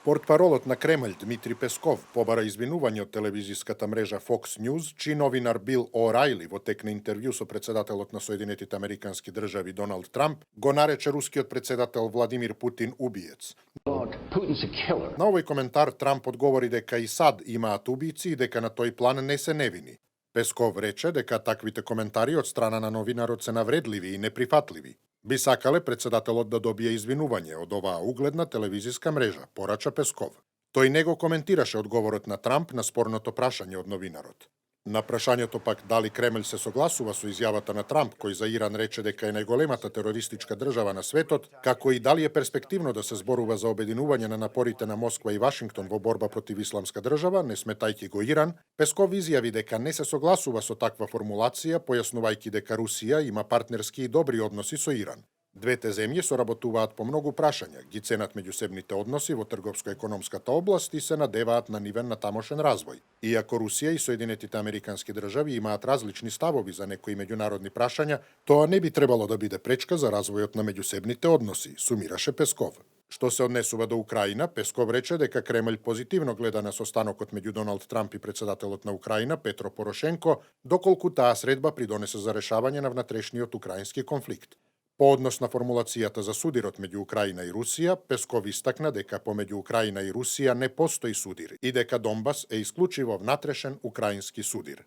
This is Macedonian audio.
Портпаролот на Кремљ Дмитрий Песков побара извинување од телевизиската мрежа Fox News, чиј новинар Бил О'Рајли во тек на интервју со председателот на Соединетите Американски држави Доналд Трамп го нарече рускиот председател Владимир Путин убиец. На овој коментар Трамп одговори дека и САД имаат убици и дека на тој план не се невини. Песков рече дека таквите коментари од страна на новинарот се навредливи и неприфатливи. Би сакале председателот да добие извинување од оваа угледна телевизиска мрежа, порача Песков. Тој не го коментираше одговорот на Трамп на спорното прашање од новинарот. На прашањето пак дали Кремљ се согласува со изјавата на Трамп, кој за Иран рече дека е најголемата терористичка држава на светот, како и дали е перспективно да се зборува за обединување на напорите на Москва и Вашингтон во борба против исламска држава, не сметајќи го Иран, Песков изјави дека не се согласува со таква формулација, појаснувајќи дека Русија има партнерски и добри односи со Иран. Двете земји соработуваат по многу прашања, ги ценат меѓусебните односи во трговско-економската област и се надеваат на нивен на тамошен развој. Иако Русија и Соединетите Американски држави имаат различни ставови за некои меѓународни прашања, тоа не би требало да биде пречка за развојот на меѓусебните односи, сумираше Песков. Што се однесува до Украина, Песков рече дека Кремљ позитивно гледа на состанокот меѓу Доналд Трамп и председателот на Украина Петро Порошенко, доколку таа средба придонесе за решавање на внатрешниот украински конфликт. По однос на формулацијата за судирот меѓу Украина и Русија, Песков истакна дека помеѓу Украина и Русија не постои судир и дека Донбас е исклучиво внатрешен украински судир.